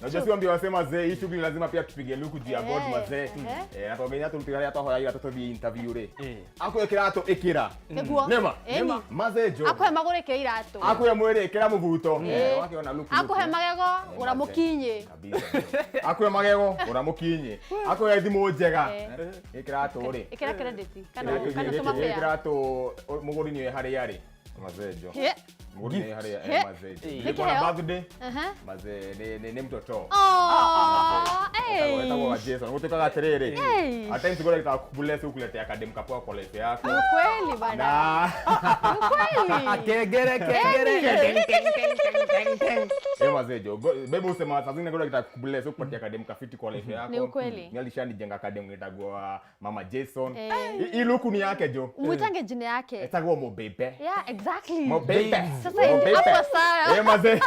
Najua si ambia wasema zee, hii shughuli lazima pia tupige luku juu ya God mazee. Eh, na twamenya tũrutĩra rĩa twahoya ira tũtũthiĩ interview rĩ. Akũhe kĩratũ ĩkĩra. Nĩguo. Nĩma. Ĩni. Mazee jo. Akũhe magũrũ ĩkĩra iratũ. Akũhe mwĩrĩ ĩkĩra mũbuto. Wakĩona luku. Akũhe magego gũra mũkinyĩ. Kabisa. Akũhe magego gũra mũkinyĩ. Akũhe thimũ njega. Ĩkĩra ratũ rĩ. Ĩkĩra credit kana tũma fare. Ĩkĩra ratũ mũgũri nĩwe harĩa arĩ. Mazee jo. Mũgũri nĩwe harĩa mazee jo. Nĩ Nilikuwa na kĩheo? birthday. Mazee ni mtoto. Oh, Etagwo hey. Jason. Gũtuĩkaga atĩrĩrĩ. Hey. At times God akitaka kubless ukuletea kadem kapoa kwa life yako. Ni kweli bana. Na Ni kweli. Kengere kengere. Eh, mazee jo. Baby usema saa zingine God akitaka kubless ukupatia kadem kafiti kwa life yako. Ni ukweli. Mimi alishanijenga kadem nitagwa Mama Jason. Eh. Hii luku ni yake jo. Mwitange jina yake. Etagwo Mobebe. Yeah, exactly. Mobebe. Sasa hivi Mobebe. hapo sawa. Eh, mazee.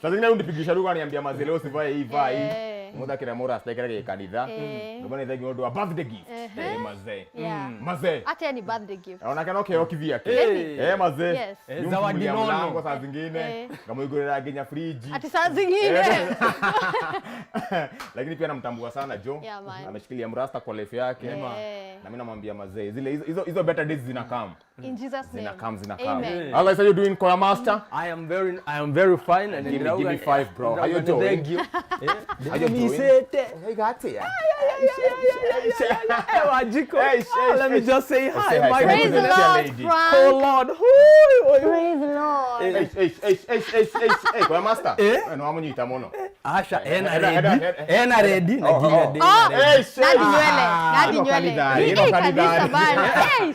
Saa zingine unipigisha lugha niambia mazee leo sivae hii vaa hii. Muthakira murasta ikira gä kanitha. Ndio maana thengi undu wa birthday gift. Eh, mazee. Mazee. Hata ni birthday gift. Onake no kĩheo kivyake. Eh, mazee. Yes. Nĩ Zawadi ũmfungulia nono. mlango saa zingine ngamũigũrĩra nginya friji. Ati saa zingine. Lakini pia namtambua sana Jo. Yeah, man. Ameshikilia mrasta kwa life yake. Na mimi namwambia mazee zile hizo better days zinakam. In Jesus name. Zinakam zinakam. Amen. How are you doing, Koya Master? I am very fine and Give me five, bro. How you doing? Thank you. How you doing? Sete. Hey, got it. Hey, Wajiko. Hey, hey, Let me hey. just say hi. Say hi, My say hi Praise to the the goodness. chair Lord, lady. Frank. Oh Lord. Hui, hui. Praise the Lord. Hey, hey, hey, hey, hey, hey, hey, Koya Master. Eh? No amunyita muno. Asha, ena Eda, eda, ready. eda. Ena ready. Na Oh, ginya oh. de. Oh. Hey, shit. Nadi nywele. Nadi Ino nywele. kanitha, Hii ino hii kanitha. kanisa bana. Hey.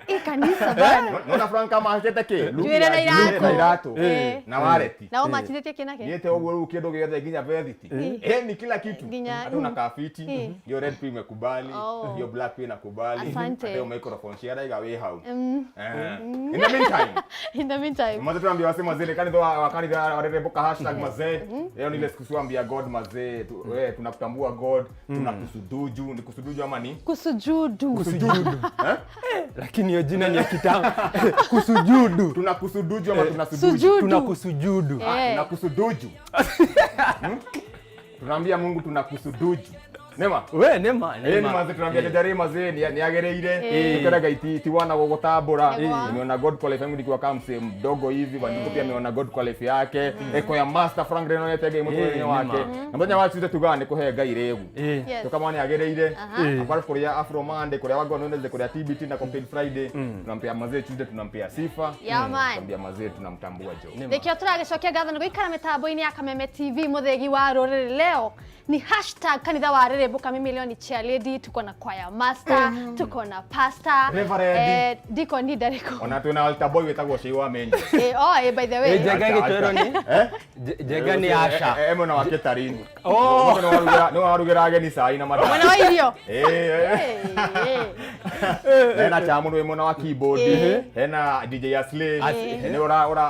Hii kanisa bana. Nona Frank kama akete ki? Njuĩrĩ na iratũ. Na iratũ. Eh. Na wareti. Na ũmachithĩtie kĩna kĩ? Niete ũguo rĩu kĩndũ gĩothe nginya vethiti. Eh, ni kila kitu. Hata unakaa fiti. Hiyo red pia imekubali. Hiyo black pia inakubali. Asante. Hata hiyo microphone share iga wĩ hau. Eh. In the meantime, In the meantime. mazee tuambia wase mazee kanitha wa kanitha wareremboka hashtag mazee. Leo ni ile siku tuambia God mazee tu, we, tunakutambua God, tunakusuduju, ni kusuduju ama ni? Kusujudu. Kusujudu. Eh? Lakini hiyo jina ni ya kitambo. Kusujudu. Tunakusuduju ama tunasuduju? Sujudu. Tunakusujudu. Eh. Tunakusuduju. Tunaambia Mungu tunakusuduju. Nema. We nema Ĩĩ nĩ nema. mazee tunaambia jajari mazee ni agereire tukeraga iti wana gũgũtambũra. Nĩguo. Nimeona God kwa life yangu nikiwa kama msee mdogo hivi Wandugu pia ameona God kwa life yake. Eko ya Master Frank Reno yete Ngai mũtũrĩre wake. Na mũthenya wa Tuesday tugaga nĩ kũhe Ngai rĩgu. Yes. Tukamwana nĩ agereire. Apart kũrĩa Afro Monday, kũrĩa Wagon Wednesday, kũrĩa TBT na Cocktail Friday. Tunampea mazee Tuesday, tunampea sifa. Yeah, man. Tunampea mazee tunamtambua Jo. Nĩkĩo tũragĩcokia ngatho nĩ gũikara mĩtambo-inĩ ya Kameme TV mũthĩgi wa rũrĩrĩ leo ni hashtag kanitha wa rĩrĩmbũka. Mimi leo ni chair lady, tuko na choir master, tuko na pastor. Reverend. Deacon ni ndarĩkũ? Ona twĩna altar boy wĩtagwo Shei wa Menjo. Eh, oh, by the way. Eh, Njega ĩgĩtwĩrwo ni? Eh? Njega ni Asha. Mwena wa catering. Oh. Nĩ warugĩra ageni cai na Mwena mandazi. wa irio. Eh, eh. Eh, eh. Hena chamu nĩ mwena wa keyboard. Hena DJ Aslay. Nĩ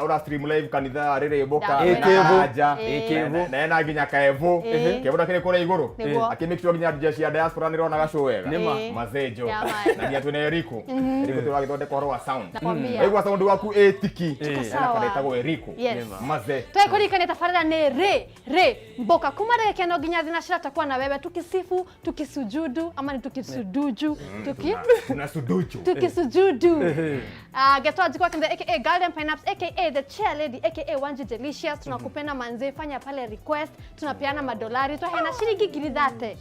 ura stream live kanitha rĩrĩmbũka. Ndakwĩra. Ĩkĩvu. Ĩkĩvu. Na hena nginya Kevu. Kevu ndakĩrĩ kũrĩa igũrũ. Nĩguo. Akĩ make sure nginya DJ cia diaspora nĩ ronaga show wega. Nĩma. Mazee jo. Yeah, man. Na nginya twĩna Eriko. Eriko tũragĩthondeka ũhoro wa sound. Nakwambia. Waigua sound waku ĩtiki. Hena sawa. kana ĩtagwo Eriko. Yes. Mazee. Twekuririkania tabarĩra nĩ rĩ rĩ mboka kuma ndagĩka ĩno nginya thinacara tutakuwa na wewe tukisifu, tukisujudu ama ni tukisuduju, tuki Tunasuduju. Tukisujudu. Getwa Jiko Kende aka Golden Pineapps aka the chair lady aka Wanji Delicious, tunakupenda manze, fanya pale request, tunapeana madolari, twaheana ciringi 30,000.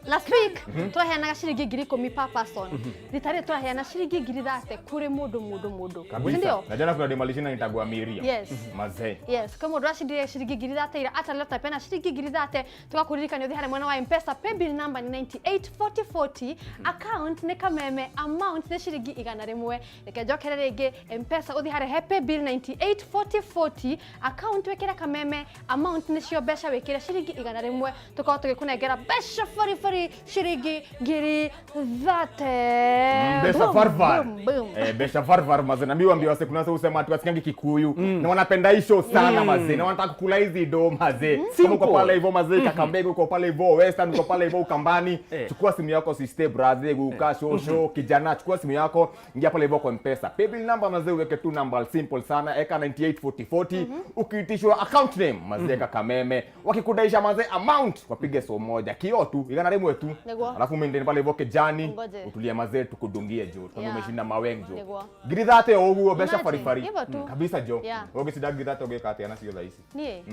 Last week twaheanaga ciringi 10,000 per person. Rita rĩrĩ twaheana ciringi 30,000 kũrĩ mũndũ mũndũ mũndũ. Kabisa. Ndio? Na jana kuna demolition nitagwa Miriam. Yes. Mazee. Yes, kama mũndũ acindire ciringi 30,000 ira ata leo tutapeana ciringi 30,000 tugakuririkania ũthiĩ harĩa mwena wa M-Pesa, paybill number nĩ 984040, account nĩ Kameme, amount nĩ ciringi 100. Reke njokere rĩngĩ, M-Pesa ũthiĩ harĩa he paybill 984040, account wĩkĩre Kameme, amount nĩcio mbeca wĩkĩre ciringi 100, tũkorwo tũgĩkũnengera mbeca bori bori. free shiringi ngiri 30. Mbeca Boom, farfar. boom, boom. Eh, mbeca farfar mazee. Na mimi waambia wase kuna wase husema ati wasikiangi Kikuyu na wanapenda hii show sana mazee na wanataka kukula hizi do mazee. Kama uko pale hivyo mazee Kakamega, uko pale hivyo Western, uko pale hivyo Ukambani, chukua simu yako sister brother, uka show show kijana, chukua simu yako, ingia pale hivyo kwa M-Pesa. Paybill number mazee uweke tu number simple sana, eka 984040. Ukiitishwa account name mazee eka Kameme. Wakikudaisha mazee amount wapige so moja. Kio tu, igana rimwe tu. Niguo. Alafu maintain pale hivyo kijani, Ngoje. utulie mazee tukudungie jo. Tuambie Yeah. umeshinda maweng jo. Niguo. Ngiri thate o ũguo mbeca Imagine, baribari. hivyo tu. Kabisa jo. Yeah. Ũgĩcinda ngiri thate ũgĩka atĩa nacio thaa ici? Nie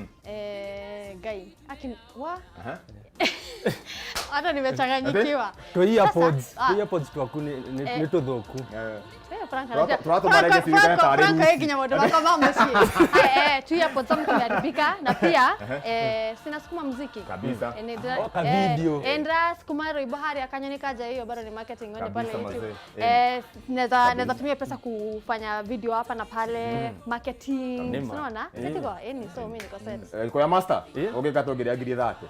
Ngai aki wa Aha. hata nimechanganyikiwa. Tå earpods, Sasa, tå earpods twaku nä tå thå ku. Eh. Frank Tũratũma rege ciririkane tarĩ Frank ruci. nginya maũndũ makwa ma mũciĩ. Tu earpods zangu zimeharibika na pia sinasukuma muziki. Kabisa. Oh, ka video. Ndĩrasukuma rwĩmbo harĩa kanyoni kaja hiyo bado ni marketing wende pale Kabisa, YouTube. mazee. Naweza tumia pesa kufanya video hapa na pale marketing. Nima. Unaona? Sitiko, so mimi niko set. Eh, kwa master, Eh. ũgĩka tũngĩrĩa ngiri thate.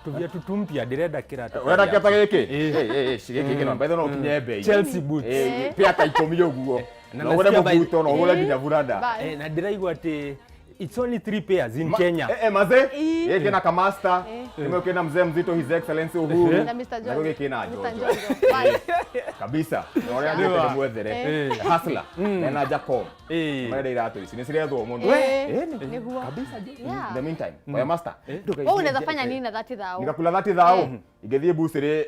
Tå viatu tumpya ndärenda kä ratå. Ũrenda kĩata gĩkĩ? Eh. Eh, eh, eh, gĩkĩ kĩno by the way no ũkinye bei. Chelsea boots. Eh, pia ta ikũmi ũguo. Na No ũgũre nasikia by- mũbuto, no ũgũre nginya buranda. Bye. Na ndĩraigua atä it's only three pairs in Kenya. Eh, eh, mazee. Eh. Gĩkĩ na kamasta. Kĩmwe kĩna mzee mzito His Excellency Uhuru. Na Mr. Na Jojo. gĩkĩ kĩna Mr. Jojo. Jojo. Bye. Kabisa. Na ũrĩa Nĩwa. ndĩte ndĩmwethere. Eh. Hustler. Mena Jacom. Eh. Marenda iratũ ici nĩ cirethwo mũno. Eh. Eh, nĩ. Nĩguo. Kabisa jo. Yeah. In the meantime, oya master. Wewe unaweza fanya nini na 30 thao? Nikakula thati thao. Ingĩthiĩ bucĩrĩ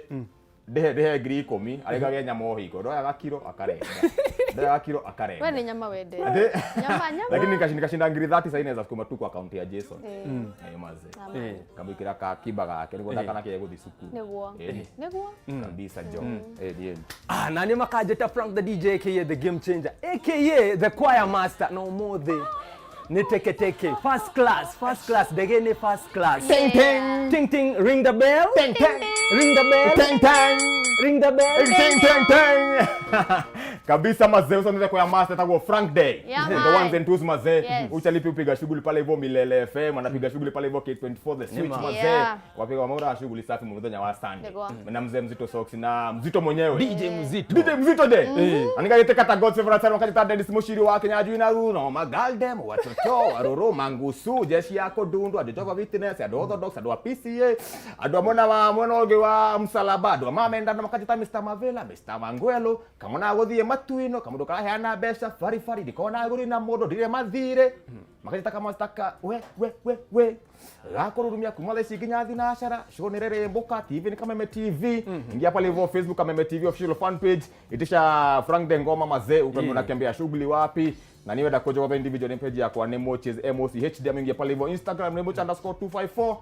ndĩhe ngiri ikũmi arĩgage nyama o hingo ndoyaga kiro akarenga ndoyaga kiro akarenga Wewe ni nyama wende. Ate- Nyama nyama. lakini nikashinda ngiri 30 sasa inaweza sukuma tu kwa akaunti ya Jason. Eh, mazee. Eh. Kamwikira ka kiba gake niguo ndakanakĩe gũthiĩ cukuru. Nĩguo. Eh, Nĩguo. kabisa jo. Eh, ndiĩ. Ah, na nä makanjäta Frank the DJ aka the game changer aka the choir master no mothe nä teketeke first class, first class ndege nä first class. Ting ting. Ting ting, ring the bell. Ting ting. Ring the bell. Ting ting. Ring the bell. Ting ting ting. Kabisa mazee, usanze kwa master takuwa Frank Day. Yeah, The man. ones and twos mazee. Yes. Uchalipi upiga shughuli pale hivyo Milele FM, anapiga shughuli pale hivyo K24 The Switch Nima. mazee. Yeah. Wapiga wameura shughuli safi muthenya wa Sunday. Nĩguo. Na mzee mzito socks na mzito mwenyewe. DJ Mzito. DJ Mzito de. Anika kata God Save Ratano wakati Dennis Mushiri wa Kenya juu na runo magaldem watoto waroro mangusu jeshi yako dundu andu Jehovah Witness andu Orthodox andu a PCA andu amona wa mwena ũngĩ wa msalaba andu mamenda na makajita Mr Mavela Mr Mangwelo kamona gũthiĩ matuino kamundu karaheana mbeca baribari ndikona gũri na mũndũ ndirĩ mathirĩ makajita kamastaka we we we we gakururumia kuma thaa ici nginya thinacara show nĩ rĩrĩmbũka TV nĩ Kameme TV ingia pale hivyo Facebook Kameme TV official fan page itisha Frank De Ngoma mazee ukamwona unakiambia shughuli wapi na niwe ndakuja kwa individual page yakwa nĩ Moches MOCHD ama ingia pale hivyo Instagram nĩ moch_254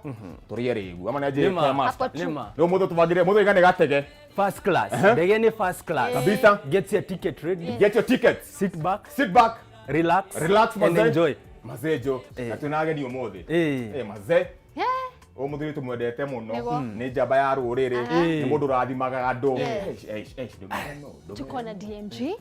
tũrĩe rĩu ama nĩ Nĩma. aje master Hapo tu. Nĩma. rĩu mũthũ tũbangire mũthũ igane gatege First class. Ndege nä first class. Kabisa. Get your ticket ready. Get your tickets. Sit back, Sit back, relax, relax and mazee. enjoy. Mazee jo na twĩna ageni ũmũthĩ. Eh. Eh, mazee Yeah. ũmũthĩ tũmwendete mũno Nĩguo. nĩ njamba ya rũrĩrĩ nĩ mũndũ ũrathimaga andũ. Yes. Eish, eish, eish, ndũmĩre. Tuko na DMG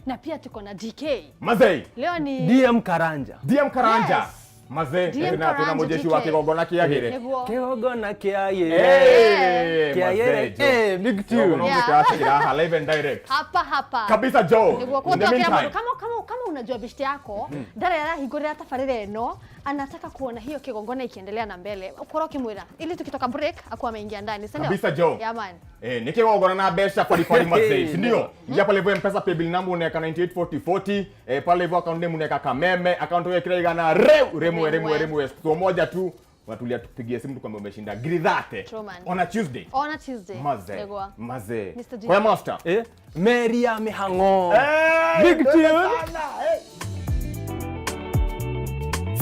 na pia tuko na DK. Mazee Leo ni DM Karanja. DM Karanja. Yes. Mazee DM twĩna Karanja mũjeshi DK. wa kĩgongona kĩagĩre. Nĩguo. Kĩgongona kĩagĩre. Eh, Kĩagĩre. mazee jo. Eh, big tune. Kĩgongona Yeah. kĩrakĩra live and direct. Hapa hapa. Kabisa jo. Nĩguo In kwa the kila meantime. mũndũ kama kama kama unajua beshte yako ndara arahingũrĩra tabarĩra ĩno anataka kuona hiyo kigongona ikiendelea na mbele ukorwo ukimwĩra ili tukitoka break akuwa ameingia ndani si ndio? Kabisa jo. Yeah, man. Eh, nĩ kĩgongona na mbeca baribari mazee, si ndio? Ingia pale hivyo M-Pesa paybill number unaweka 984040, eh, pale hivyo account name unaweka Kameme, account hiyo kila igana reu remwe remwe remwe so moja tu unatulia tupigie simu tukwambia umeshinda ngiri thate True, man. on a Tuesday. On a Tuesday. Mazee. Nĩguo. Mazee. Mr. G. Kwa master. Eh, Meri ya Mihang'o. Eh, Big twende tune. sana, eh.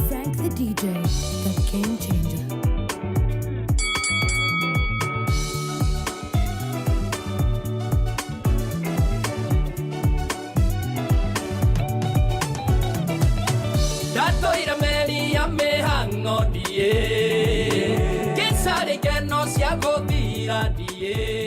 Frank the DJ, the game changer. Ndatoire meri ya mĩhang'o ndiĩ, kĩcarĩ keno cia gũthira ndiĩ.